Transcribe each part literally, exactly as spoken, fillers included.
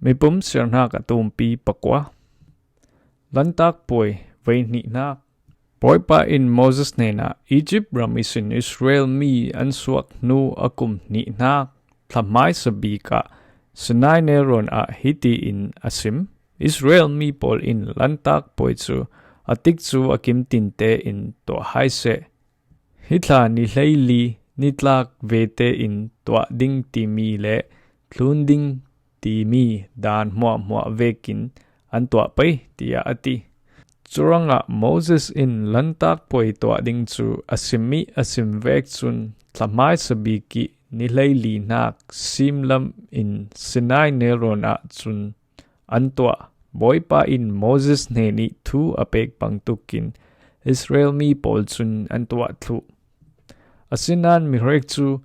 Mipum siarnak a tumpi pakua. Lantak puai vei hnihnak. Bawipa in Moses hnenah, Egypt ram ihsin Israel mi an suak hnu a kum hnihnak thlahmaisa bik ah Sinai nelrawn ah hiti in a sim: Israel mi pawl in Lantak puai cu a tik cu a kim tinte in tuah hai seh. Hi thla ni hleili ni tlak vete in tuah ding timi le thlun ding timi dan hmuahhmuah vekin an tuah pei, tiah a ti. Curuangah Moses in Lantak puai tuah ding cu a sim ih a sim vek cun thlahmaisa bik ih ni hleili hnak simlam in Sinai nelrawn ah cun an tuah. Bawipa in Moses hnenih thu a pek bangtukin Israel mi pawl cun an tuah thluh. Asinain mihrek cu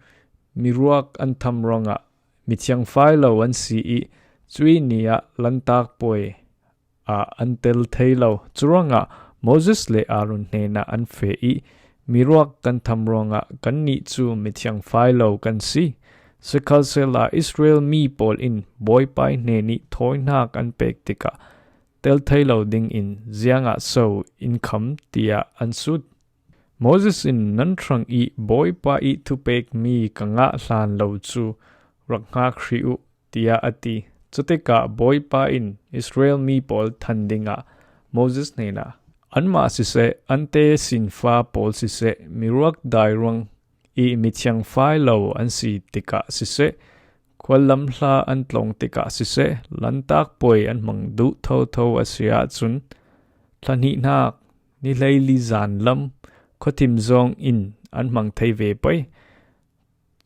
miruak an tham ruangah mithiangfai lo an si ih cuih ni ah Lantak puai ah an tel thei lo. Curuangah Moses le Aaron hnenah an feh ih, miruak kan tham ruangah kannih cu mithiangfai lo kan si. Sikhalsehla Israel mi pawl in Bawipa ih hnenih thawinak an pek tikah tel thei lo dingin ziangah so in kham, tiah an sut. Moses in, Nan hrang ih Bawipa ih thupekmi ka ngah hlan lo cu rak hngak hrih uh, tiah a ti. Cutikah Bawipa in Israel mi pawl than dingah Moses hnenah, Anmah siseh, an tesinfa pawl siseh, miruak dai ruang ih mithiangfai lo an si tikah siseh, khuallam hla an tlawng tikah siseh, Lantak puai an hmang duh thotho a si ahcun, thlahnihnak ni hleili zanlam khuathim zawng in an hmang thei ve pei.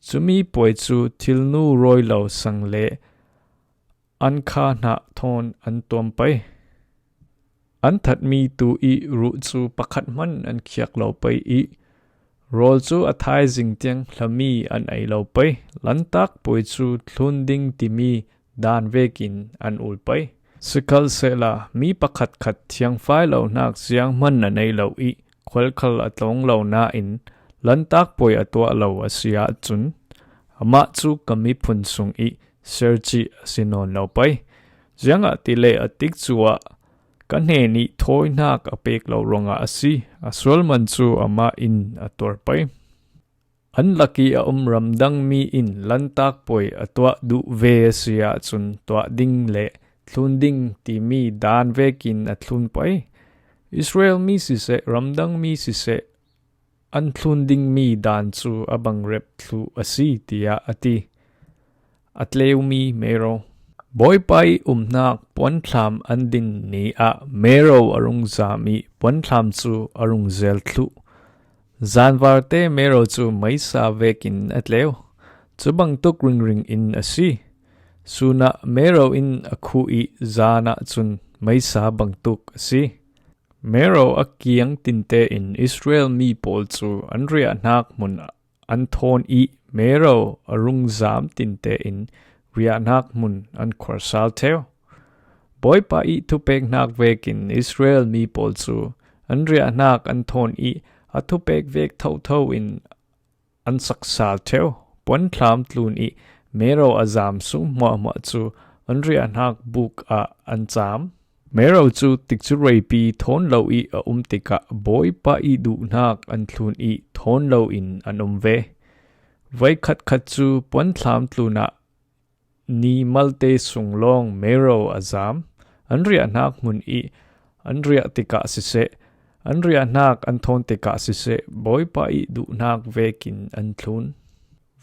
Cumi puai cu thilnu rawi lo sang le an kha hnah thawn an tuam pei. An thatmi tu ih ruh cu pakhat hmanh an khiak lo pei ih, rawl cu a thaizing tiang hlami an ei lo pei. Lantak puai cu thlun ding timi dan vekin an ul pei. Sikhalsehla mi pakhatkhat thiangfai lo hnak zianghman a nei lo ih, khualkhal a tlawng lo nain Lantak puai a tuah lo a si ahcun, amah cu ka miphun sung ih sercih a si nawn lo pei. Ziangahtile a tikcu ah ka hnenih thawinak a pek lo ruangah a si. A sual man cu amah in a tuar pei. An lak ih a um ramdang mi in Lantak puai a tuah duh ve a si ahcun, tuah ding le thlun ding timi dan vekin a thlun pei. Israel mi siseh, ramdang mi siseh, an thlun dingmi dan cu a bangrep thluh a si, tiah a ti. A tleumi Mero. Bawipa ih umnak puanthlam an din ni ah Mero a rung zam ih puanthlam cu a rung zel thluh. Zanvarte Mero cu meisa vekin a tleu. Cu bangtuk ringring in a si. Sun ah Mero in a khuh ih zan ah cun meisa bangtuk a si. Mero a kiang tinte in Israel mi pawl cu an riahnak hmun an thawn ih Mero a rung zam tinte in riahnak hmun an khuarsal theu. Bawipa ih thupeknak vekin Israel mi pawl cu an riahnak an thawn ih a thupek vek thotho in an saksal theu. Puanthlam tlun ih Mero a zam sung hmuahhmuah cu an riahnak buk ah an cam. Mero cu tikcu reipi thawn lo ih a um tikah Bawipa ih duhnak an thlun ih thawn lo in an um ve. Voi khatkhat cu puanthlam tlun ah ni malte sung lawng Mero a zam. An riahnak hmun ih an riah tikah siseh, an riahnak an thawn tikah siseh, Bawipa ih duhnak vekin an thlun.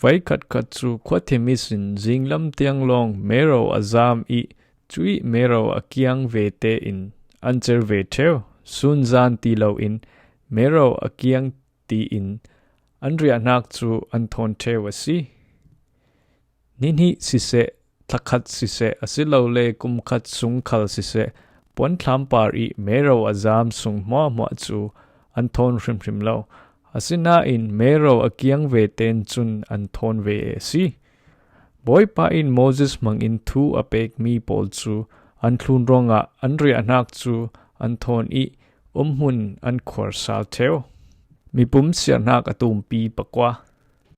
Voi khatkhat cu khuathim ihsin zinglam tiang lawng Mero a zam ih cuih Mero a kiang ve tein an cer ve theu. Sunzan ti loin Mero a kiang tiin an riahnak cu an thawn theu a si. Nihnih siseh, thlakhat siseh, asilole kum khat sung khal siseh, puanthlam par ih Mero a zam sung hmuahhmuah cu an thawn hrimhrim lo. Asinain Mero a kiang ve ten cun an thawn ve a si. Bawipa in Moses hmangin thu a pekmi pawl cu an thlun ruangah an riahnak cu an thawn ih umhmun an khuarsal theu. Mipum siarnak a tumpi pakua.